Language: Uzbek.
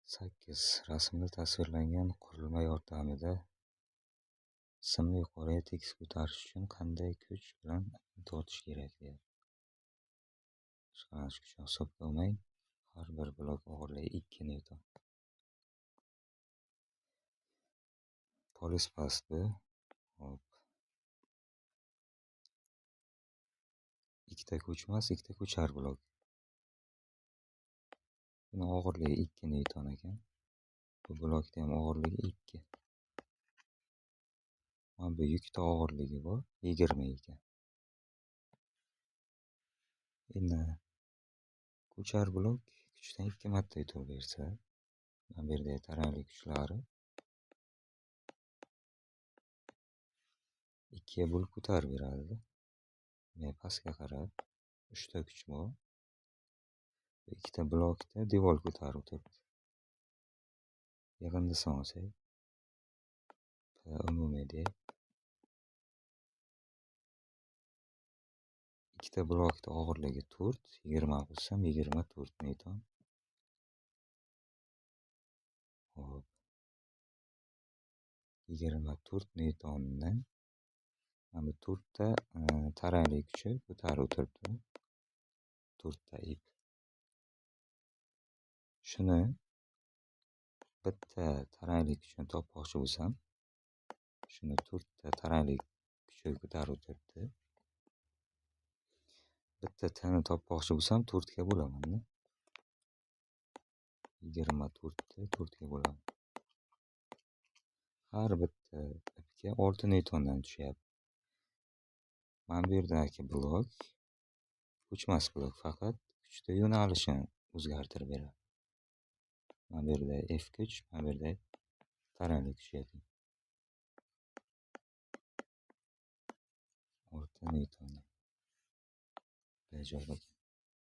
8. Rasmda tasvirlangan qurilma yordamida simni yuqoriga tekis ko'tarish uchun qanday kuch bilan tortish kerak deyapti. Ishqalanish kuchini hisobga olmang. Har bir blok og'irligi 2 newton. Polis past bu. Hop. Ikkita ko'chmas, ikkita ko'char blok. Buni og'irligi 2 newton ekan. Bu blokda ham og'irligi 2. Mana bu yukda og'irligi bor, 20 ekan. Endi ko'char blok kuchdan 2 marta yutuq bersa, mana bu yerda taranglik kuchlari 2 ga bo'lib ko'tarib beradi. Demak, pastga qarab 3 ta kuch bor. Ikkita blokda devor ko'tarib turibdi. Yig'indisini olsak, P umumiy deb ikkita blokda og'irligi 4, 20 qo'shsam 24 newton. Xo'p. 24 newtonni mana bu 4 ta taranglik kuchi ko'tarib o'tiribdi. 4 ta ip. Shuni bitta taranglik kuchini topmoqchi bo'lsam, shuni 4 ta taranglik kuchi ko'tarib o'tiribdi. Bitta tani topmoqchi bo'lsam 4 ga bo'laman-da. 24 ta 4 ga bo'laman. Har bitta ipga 6 newtondan tushyapti. Mana bu yerdagi blok ko'chmas blok, faqat kuchda yo'nalishini o'zgartirib beradi. Mana bu yerda F kuch, mana bu yerda taranglik kuchiga teng. 6 newton. B javob ekan.